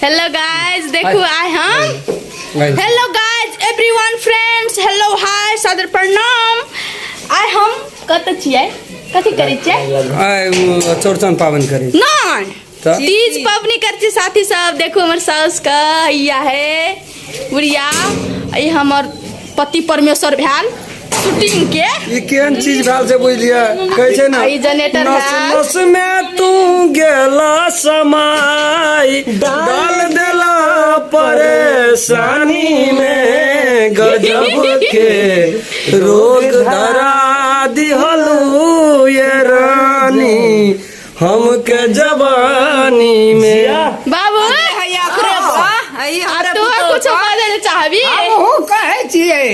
Hello guys, देखू आइ हम। Hello guys, everyone friends, hello, hi, सादर प्रणाम। आइ हम कतऽ छियै, कथी करै छियै? आइ चौरचन पाबनि करै छी। नहि। तऽ? तीज पबनी करै छी। साथी सब, देखू हमर साउस के हैया है बुढ़िया, ई हमर पति परमेश्वर भेल शूटिंग के। ई केहन चीज भेल से बुझलियै, कहै छै ने, ई जनरेटर नस भेल। नस में तू गेला समाई, डाल देला परेशानी में, गजब के रोग धरा दिहलू ये रानी हमके जवानी में। बाबू, हैया ओकरे बा, हैया आ हमरे तू पुतोह कुछो बा। बाजै लए चाहबी? हमहूँ कहै छियै,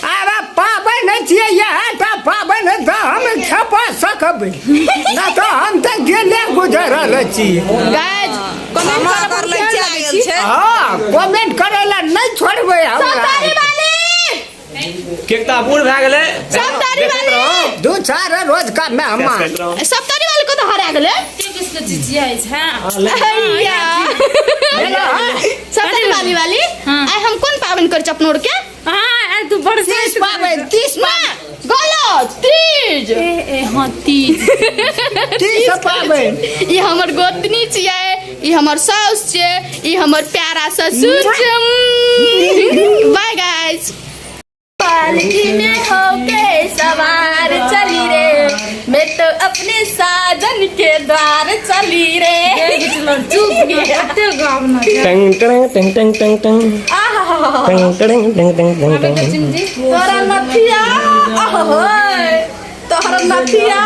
आब पाबनि छियै, इएह टा पाबनि तऽ हम खेपा सकबै, नहि तऽ हम तऽ गेले गुजरल छी। गाइस, कमेंट क्षमा करब, कर हम लै केहन छियै, लागै गेल छी? छै। हँ, कमेंट करै लए नहि छोड़बै हमरा। सप्तारी वाली। केक तऽ बूढ़ भए गेलै। सप्तारी देखैत वाली। रहू। दू चार रोज का मेहमान। देखैत रहू। सप्तारी वाली को तऽ हरा गेलै। हैया। सप्तारी वाली वाली, आइ हम कोन पाबनि करै छी अपनो आरके? हाँ, तू बड़ 30 पाबनि, 30। ना, गलत, तीज। ए हाँ, तीज। 30 पाबनि। ई हमर गोतनी छियै, ई हमर साउस छियै, ई हमर प्यारा ससुर छियै। Bye guys. पालकी में होके सवार चली रे, मैं तो अपने साजन के द्वार चली रे। चुप, कते गावना। टंग टंग टंग टंग टंग टंग टंग टंग टंग टंग टंग टंग। तोरा नथिया, आहा, तोहरा नथिया।